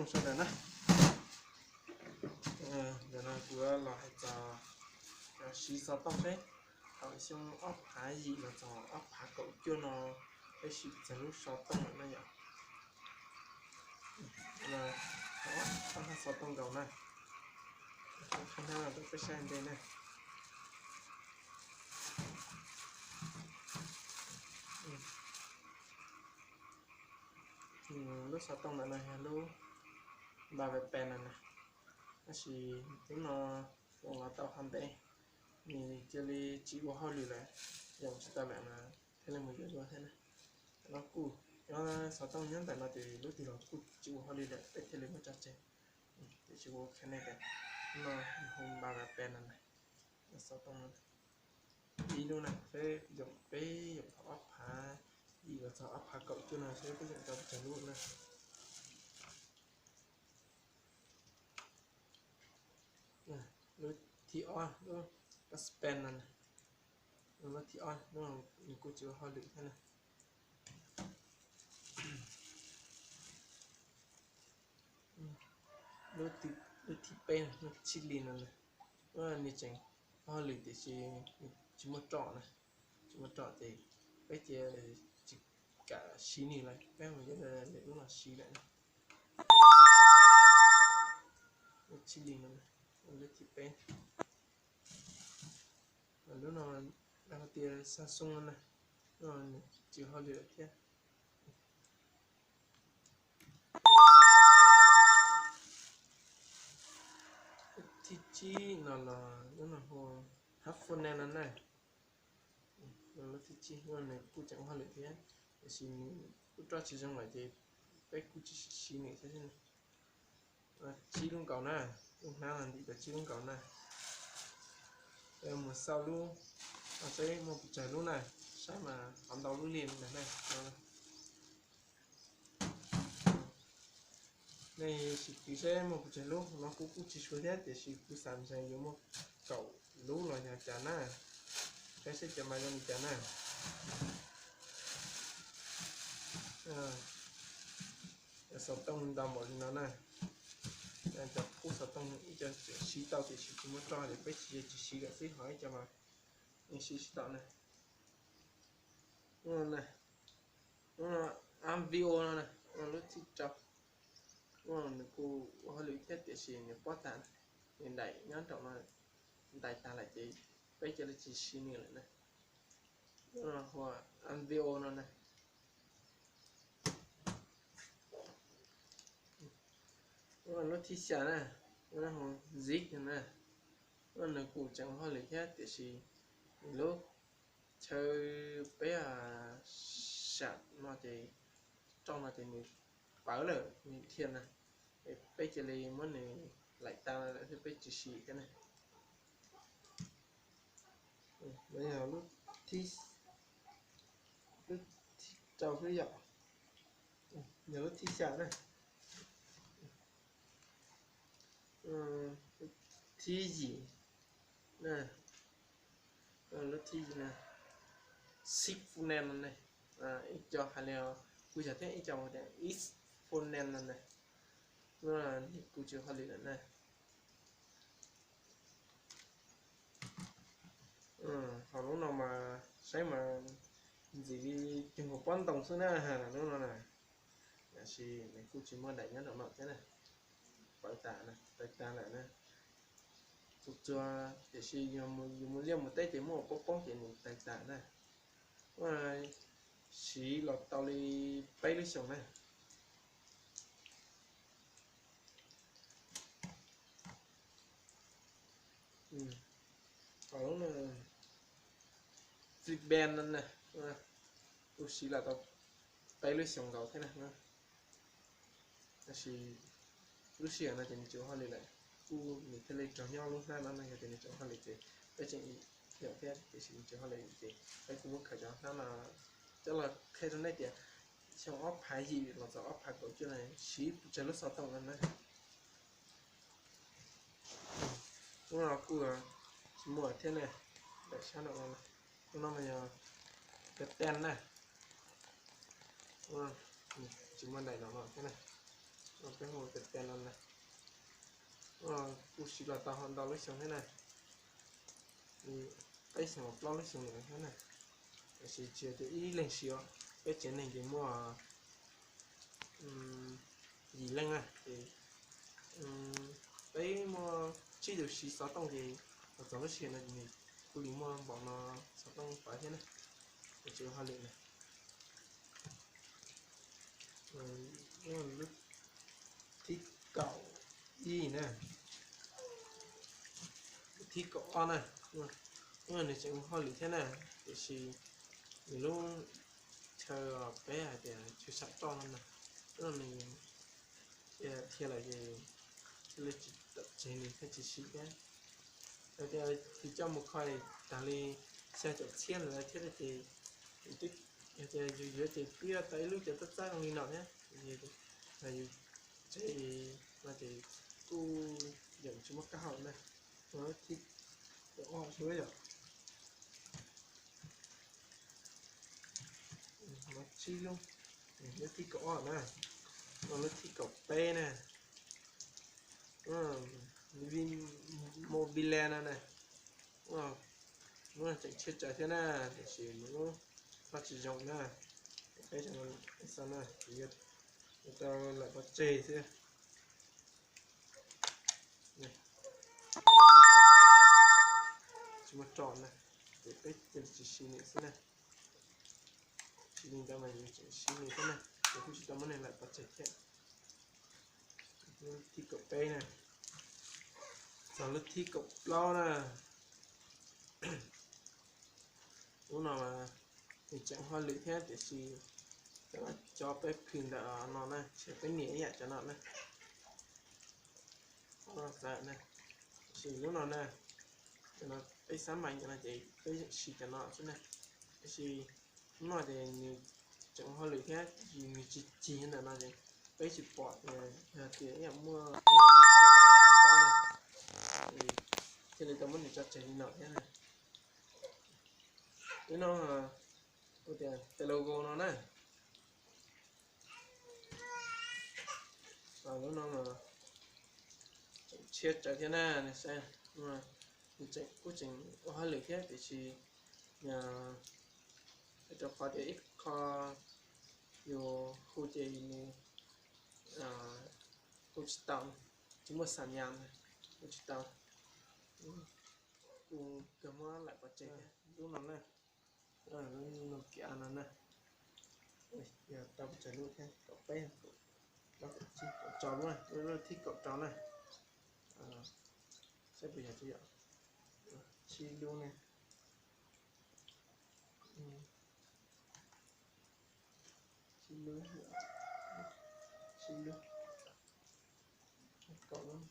Sawv daws na, ntawm no kuv los hais txog siv xov tooj seb thaum xyoo ob phav yim los txog ob phav kaum cuaj no peb siv txog lub xov tooj lawm na yom. Ob hnab xov tooj nkaus na, qhov hnab no rau peb saib ntej na. Lub xov tooj ntawm no yog lub npa ve pe no na, tab sis hnub no los tau qhov ntev, nws cia li tsis ua hauj lwm lawm, yoom tsis tau lawm no thiaj li mus yuav dua thiab na. No kuj nyob xov tooj nyob ntawm no ces lub twg los kuj tsis ua hauj lwm lawm peb thiaj li muab tso tseg. Ces tsis ua qhia nej tias no hu npa ve pe no na. Xov tooj ib lub na, peb yoom, peb yoom thaum ob phav yim los txog ob phav kaum cuaj no seb peb yoom tau pes tsawg lub na. Lub thib ob, lub span no, lub thib ob no nws kuj tsis ua hauj lwm thiab na. Lub thib peb, lub chili no, nws tseem ua hauj lwm tiam sis tsis muaj roj na, tsis muaj roj ces peb cia tsis kam siv nws lawm, peb mus yuav lwm lub los siv lawm na. Lub chili no, lub thib peb. Lub no lawv hais tias Samsung no na, lub no nws tsis ua hauj lwm lawm thiab. Lub thib tsib no los lub no hu hab phone no na. Lub thib tsib no nws kuj tseem ua hauj lwm thiab, tiam sis nws kuj roj tsis zoo lawm ces peb kuj tsis siv nws thiab. Tsib lub nkaus na, lub hnab no ntim tau tsib lub nkaus na. Mus xauj lub, saib muaj pes tsawg lub na, saib mas qhov ntau lub li ntawd na. Nej sim kwv saib muaj pes tsawg lub, no kuv kuj tsis sua thiab tiam sis kuv xav ntshe yuav muaj kaum lub los yog cas na. Saib seb cov mas zoo li cas na. Cov xov tooj ntau npaum li no na. Cov qub xov tooj ib co tseem siv tau tiam sis tsis muaj roj ces peb tsis, tsis siv lawm xwb, ho ib co mas siv tsis tau na. Lub no, lub no, av vi o no na, lub thib rau. Lub no nws kuj ua hauj lwm thiab tiam sis nws pob tag, nws daim nyob nraum no ntais tag lawm ces peb cia li tsis siv nws lawm na. Lub no hu av vi o no na. Lub no lub thib xya na, lub no hu zig no na. Lub no nws kuj tseem ua hauj lwm thiab tiam sis nws lub chaw peb sam no ces roj no ces nws pawv lawm nws dhia na, es peb cia li muab nws laim tas lawm thiab peb tsis siv thiab na. Lub thib, lub thib rau xwb yom, yog lub thib xya na. Thib yim na, lub thib yim na, sib phu nen no ne, ib co hais li kuj yog thiab ib co tias ib phu nen no ne, nws kuj tsis hauj lwm lawm na. Ho lub no mas saib mas ntxim li cuag nkaus pob ntoo xwb na, lub no na. Tiam sis nws kuj tsis muaj daim nyob rau no thiab na. Pawv tas na, tawg tas lawm na. Txuag txuag tiam sis yus mus liaj mus teb ces muaj poob poob ces nws tawg tas na. Siv los tau li peb lub xyoos na. Ho lub no, flip band no na, kuj siv los tau peb lub xyoos nkaus thiab na. Tab sis lub sij hawm no ces nws tsis ua hauj lwm lawm, kuj nws thiaj li raug nyob lub hnab no no, yog tias nws tseem ua hauj lwm ces peb tseem yuav thiab, tiam sis nws tsis ua hauj lwm ces peb kuj muab khaws cov hnab no coj los qhia rau nej tias xyoo ob phav yim los txog ob phav kaum cuaj no siv pes tsawg lub xov tooj no na. Lub no kuj tsis muaj thiab ne, daim sab no, lub no mas yog cov ten na, tsis muaj daim no no thiab na. Peb hu tias no na, kuj siv los tau ntau lub xyoo thiab na, peb xyoo los plaub lub xyoo lawm thiab na. Tiam sis tsis yog tias ib leeg siv os, peb tsev neeg ces muaj yim leej na ces peb muaj tsib tus siv xov tooj ces los txog lub sij hawm no ces nws kuj li muaj npaum no xov tooj pab thiab na. Ces tseem ua hauj lwm na. Lub thib kaum ib na, lub thib kaum ob na, nws tseem ua hauj lwm thiab na, tiam sis nws lub chaw peb hais tias chaw sam roj no na, lub no nws dhia lawm ces thiaj li tsis tawm tseg nws thiaj tsis siv thiab. Yog tias yus coj mus kho tag li xya caum txhiab ntawd thiab ces yus twb, yog tias yus yuav ces twb yuav tau ib lub cov txaj txaj zoo li no thiab. Yus tsev no ces kuj yeej tsis muaj kab haum na. Lub thib kaum ob xwb yom. Tsib lub, lub thib kaum ob na, lub thib kaum peb na, mobile no na, lub no tseem tshiab tsawv thiab na, tiam sis nws lub pab tsis zoo na, peb xav na, yuav tau lam pov tseg xwb. Tsis muaj roj na, ces peb cia li tsis siv nws xwb na. Tsis li ntawd mas yus tseem siv nws thiab na, ces kuj tsis tau muab nws lam pov tseg thiab. Lub thib kaum peb na, txog lub thib kaum plaub na. Lub no mas nws tseem hauj lwm thiab tiam sis cov peb phwm ntawm no na, ces peb nias ib yam cov no na. Tiam sis lub no na, cov no peb xab mais cov no ces peb yeej siv cov no xwb na. Tiam sis lub no ces nws tseem hauj lwm thiab tiam sis nws tsis cig ntawm no ces peb tsis pom tias yog tias ib yam muaj tsis paub na, thiaj li tau muab nws tso tseg li no thiab na. Lub no hu tias Telegram no na. Lub no mas tseem tshiab tsawv thiab na, nws saib, nws tseem kuj tseem ua hauj lwm thiab tiam sis rau qhov tias ib qho yus hu ces nws hu tsis tau, tsis muaj xam nyas, hu tsis tau. Kuv kawg muab lam pov tseg thiab lub no na, lub Nokia no na. Yog tau pes tsawg lub thiab, kaum peb, kaum rau lub, lub thib kaum rau na. Saib puas yog, tsib lub ne, tsib lub, tsib lub, kaum lub,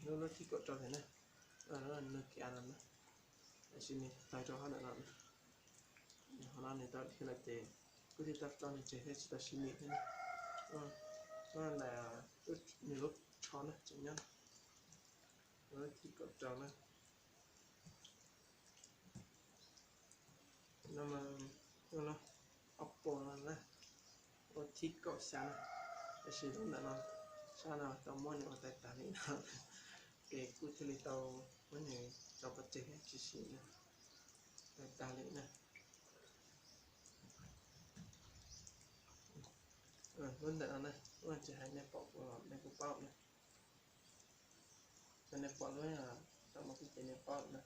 lub, lub thib kaum rau thiab na. Nokia no na, tab sis nws tawg rau hauv ntawm no, qhov no nws tau dhia lawm ces kuj thiaj tau tso nws tseg thiab tsis tau siv nws thiab na. Nws lub tsho na tseem nyob, lub thib kaum rau na. No mas, no, Oppo no na, lub thib kaum xya na, tab sis lub ntawm no, sab no tau muab nws ua tag tag li no, ces kuj thiaj li tau muab nws tso pov tseg thiab tsis siv na, tag tag li na. Lub ntawm no na, lub no tsis hais nej pom kuv los nej kuj paub na. Yog nej pom lub, tau muaj kuv ces nej paub na.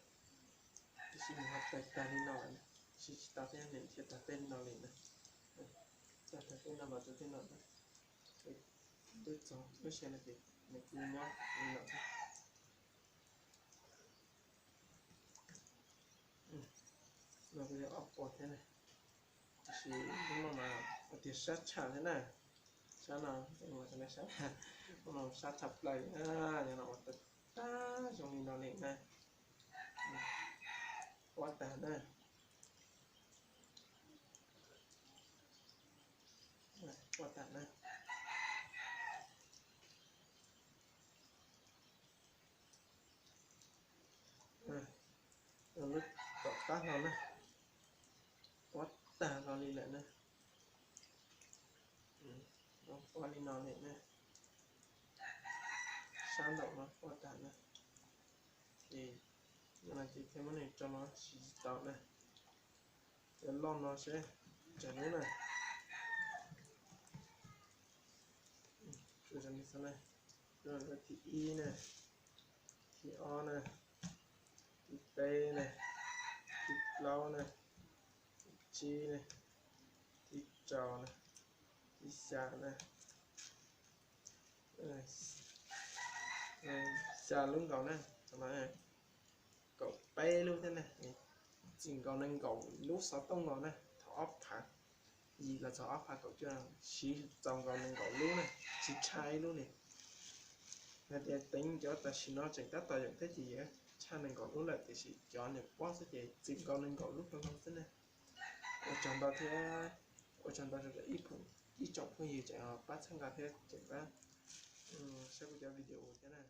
Tiam sis nws ho tawg tag li no lawm na, siv tsis tau thiab nws dhia tag peb no li na. Tawg tag peb no los rau tej no na. Twb txog lub sij hawm no ces nws kuj nyob li no thiab. No kuj yog Oppo thiab na, tiam sis lub no mas hais tias sab tshaj thiab na. Sab no, sab, lub no sab tshaj plaws, yog no mas tag tag zoo li no li na. Pob tag na. Pob tag na. Lub tom qab no na, pob tag no li lawm na. Ua li no li na, sab nraum no ua tag na, ces no ces thiaj muab nws tso no siv tsis tau na. Cov loj no seb, cov lub na, tsuas cov no xwb na, lub thib ib na, thib ob na, thib peb na, thib plaub na, thib tsib na, thib rau na, thib xya na, xya lub nkaus na, kaum peb lub thiab na. Txwm nkaus nees nkaum lub xov tooj no na, thaum ob phav yim los txog ob phav kaum cuaj, siv txaus nkaus nees nkaum lub na, tsis tshaj ib lub li. Yog tias teev cov tam sim no tseem tab tom yoom thiab ces yuav tshaj nees nkaum lub lawm, tiam sis cov niam pob xwb ces txwm nkaus nees nkaum lub xov tooj xwb na. Ua tsaug ntau thiab, ua tsaug ntau rau ib, ib tsoom phooj ywg tseem pab txhawb nqa thiab tseem pab saib kuv cov video thiab na.